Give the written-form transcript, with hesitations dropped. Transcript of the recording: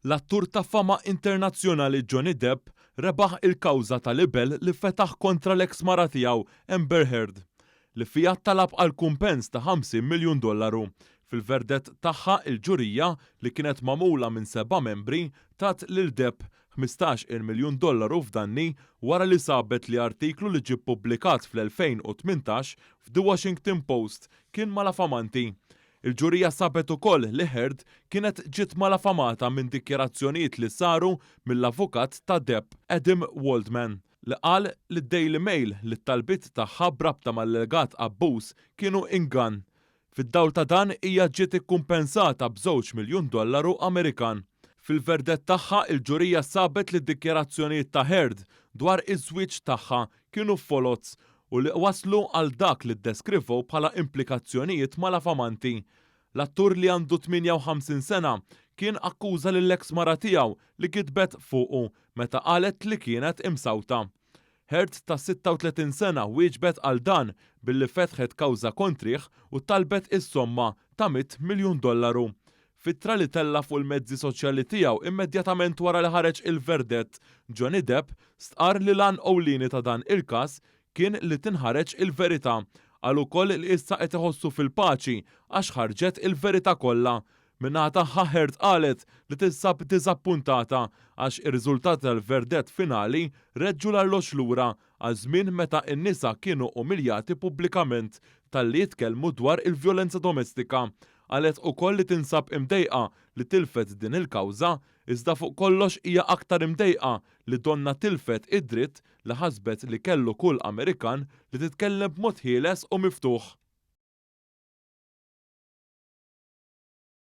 L-attur ta' fama internazzjonali Johnny Depp rebaħ il-kawża ta' libell li fetaħ kontra l-eks mara tiegħu Amber Heard, li fiha talab għal kumpens ta' 50 miljun dollaru. Fil-verdett tagħha il-ġurija, li kienet magħmula minn seba' membri, tat lil Depp 15-il miljun dollaru f'danni wara li sabet li artiklu li ġie ppubblikat fl-2018 f'The Washington Post kien malafamanti. Il-ġurija sabet ukoll li Heard kienet ġiet malafamata minn dikjarazzjonijiet li saru mill-avukat ta' Depp, Adam Waldman, li qal lid-Daily Mail li t-talbiet tagħha b'rabta mal-allegat abbuż kienu ingann. Fid-dawl ta' dan hija ġiet ikkumpensata b'żewġ miljun dollaru Amerikan. Fil-verdett tagħha il-ġurija sabet li d-dikjarazzjonijiet ta' Heard dwar iż-żwieġ tagħha kienu foloz u li wasslu għal dak li ddeskrivew bħala implikazzjonijiet malafamanti. L-attur li għandu 58 sena kien akkuża lill-eks mara tiegħu li gidbet fuqu meta qalet li kienet imsawta. Heard ta' 36 sena wieġbet għal dan billi fetħet kawża kontrih u talbet is-somma ta' 100 miljun dollaru. F'ittra li tella' fuq il-mezzi soċjali tiegħu immedjatament wara li ħareġ il-verdett, Johnny Depp stqarr li l-għan ewlieni ta' dan il-każ kien li tinħareġ il-verità. Qal ukoll li issa qed iħossu fil-paċi għax ħarġet il-verità kollha. Min-naħa tagħha Heard qalet li tinsab diżappuntata għax ir-riżultati tal-verdett finali reġġu l-arloġġ lura għal żmien meta n-nisa kienu umiljati pubblikament talli jitkellmu dwar il-vjolenza domestika. Qalet ukoll li tinsab imdejqa li tilfet din il-kawża, iżda fuq kollox hija aktar imdejqa li donnha tilfet id-dritt li ħasbet li kellu kull Amerikan li titkellem b'mod ħieles u miftuħ.